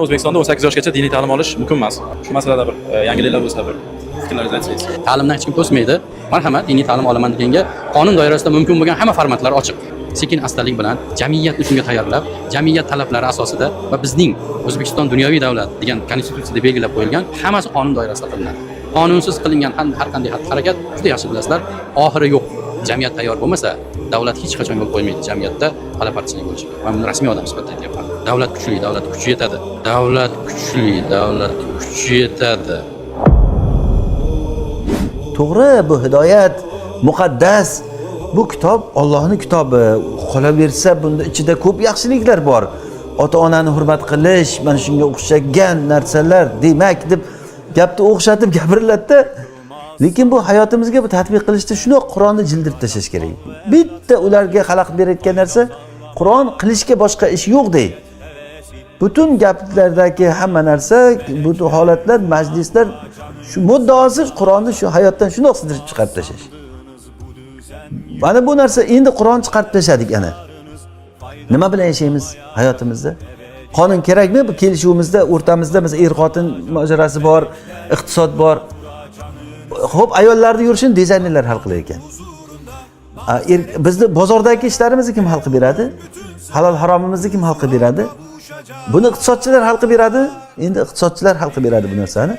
O'zbekistonda 18 yoshgacha diniy ta'lim olish mumkin emas. Shu masalada bir yangiliklar bo'lsa, bir fikrlaringizni aytsangiz. Ta'limdan hech kim to'smaydi. Marhamat, diniy ta'lim olaman deganga qonun doirasida mumkin bo'lgan hamma formatlar ochiq. Sekin astalik bilan jamiyatni shunga tayyorlab, jamiyat talablari asosida va bizning O'zbekiston dunyoviy davlat degan konstitutsiyada belgilab qo'yilgan hammasi qonun doirasida qilinadi. Qonunsiz qilingan har qanday xatti harakat, juda yaxshi bilasizlar, oxiri yo'q. Jamiyat tayyor bo'lmasa, davlat hech qachon yo'l qo'ymaydi jamiyatda xalaqparchilik bo'lishiga. Man buni rasmiy odam sifatida aytyapman. Davlat kuchli, davlat kuchi yetadi. Davlat kuchli, davlat kuchi yetadi. To'g'ri, bu hidoyat muqaddas, bu kitob Ollohni kitobi. Qolaversa, bunda ichida ko'p yaxshiliklar bor, ota onani hurmat qilish, mana shunga o'xshagan narsalar, demak, deb gapni o'xshatib gapiriladida, lekin bu hayotimizga bu tatbiq qilishda shundoq Qur'onni jildirib tashlash kerak. Bitta ularga xalaqit berayotgan narsa Qur'on qilishga boshqa ish yo'q dey. Butun gaplardagi hamma narsa, butun holatlar, majlislar, shu muddaosi Qur'onni shu hayotdan shundoq sidirib chiqarib tashlash. Mana bu narsa, endi Qur'on chiqarib tashladik, ana nima bilan yashaymiz hayotimizda? Qonun kerakmi bu kelishuvimizda, o'rtamizda? Masalan, er xotin mojarosi bor, iqtisod bor. Ho'p, ayollarni yurishini dizaynerlar hal qilar ekan. Bizni bozordagi ishlarimizni kim hal qilib beradi? Halol haromimizni kim hal qilib beradi? Buni iqtisodchilar hal qilib beradi. Endi iqtisodchilar hal qilib beradi bu narsani.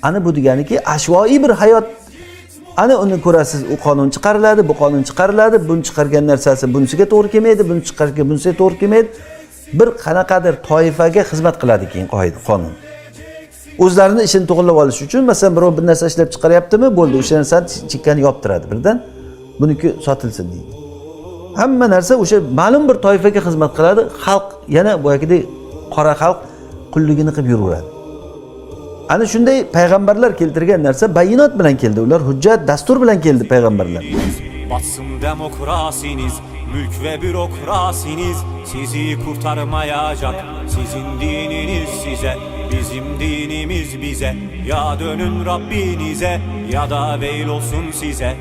Ana bu deganiki, ashvoiy bir hayot. Ana uni ko'rasiz, u qonun chiqariladi, bu qonun chiqariladi, buni chiqargan narsasi bunisiga to'g'ri kelmaydi, buni chiqargan bunisiga to'g'ri kelmaydi. Bir qanaqadir toifaga xizmat qiladi keyin qonun. O'zlarini ishini to'g'irlab olish uchun, masalan, birov bir narsa ishlab chiqaryaptimi, bo'ldi, o'sha narsani chekkani yoptiradi birdan, buniki sotilsin deydi. Hamma narsa o'sha ma'lum bir toifaga xizmat qiladi. Xalq yana boyagidek qora xalq qulligini qilib yuraveradi. Ana shunday payg'ambarlar keltirgan narsa bayonot bilan keldi. Ular hujjat, dastur bilan keldi payg'ambarlar. Batsın demokrasiniz, mülk ve bürokrasiniz sizi kurtarmayacak. Sizin dininiz size, bizim dinimiz bize. Ya dönün Rabbinize ya da veil olsun size.